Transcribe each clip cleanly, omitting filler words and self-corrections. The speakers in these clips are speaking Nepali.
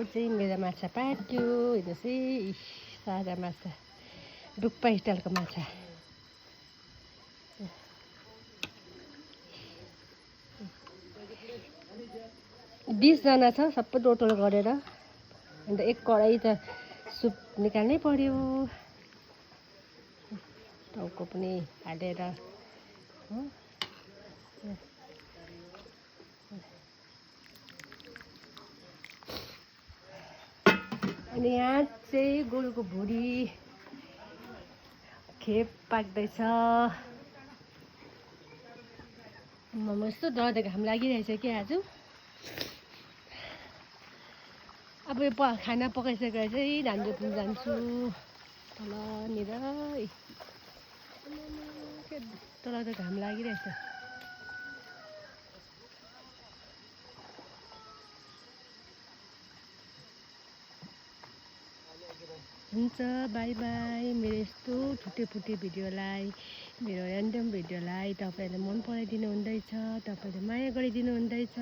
चाहिँ मेरो माछा पाक्यो। हेर्नुहोस् है, सादा माछा, डुक्पा स्टाइलको माछा। 20 जना छ, सबै टोटल गरेर। अन्त एक कराई त सुप निकाल्नै पर्यो। टाउको पनि हालेर अनि यहाँ चाहिँ गोरुको भुडी खेप पाक्दैछ। म यस्तो डरले घाम लागिरहेछ कि आज। अब यो खाना पकाइसकेर चाहिँ धान रोप्न जान्छु तलनिर। तल त घाम लागिरहेछ। हुन्छ, बाई बाई। मेरो यस्तो छुट्टे भिडियोलाई, मेरो ऱ्यान्डम भिडियोलाई तपाईँहरूले मन पराइदिनु हुँदैछ, तपाईँले माया गरिदिनु हुँदैछ।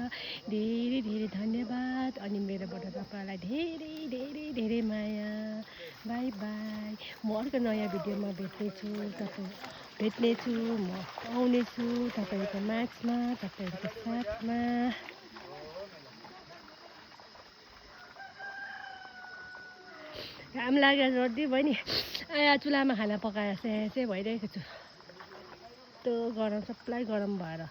धेरै धेरै धन्यवाद। अनि मेरोबाट तपाईँलाई धेरै धेरै धेरै माया। By by. म अर्को नयाँ भिडियोमा भेट्नेछु, म आउनेछु तपाईँहरूको माझमा, तपाईँहरूको साथमा। घाम लागेर सर्दी भयो नि। आया चुलामा खाना पकाएर स्याहार भइरहेको छु। त्यो गरम, सबलाई गरम भएर।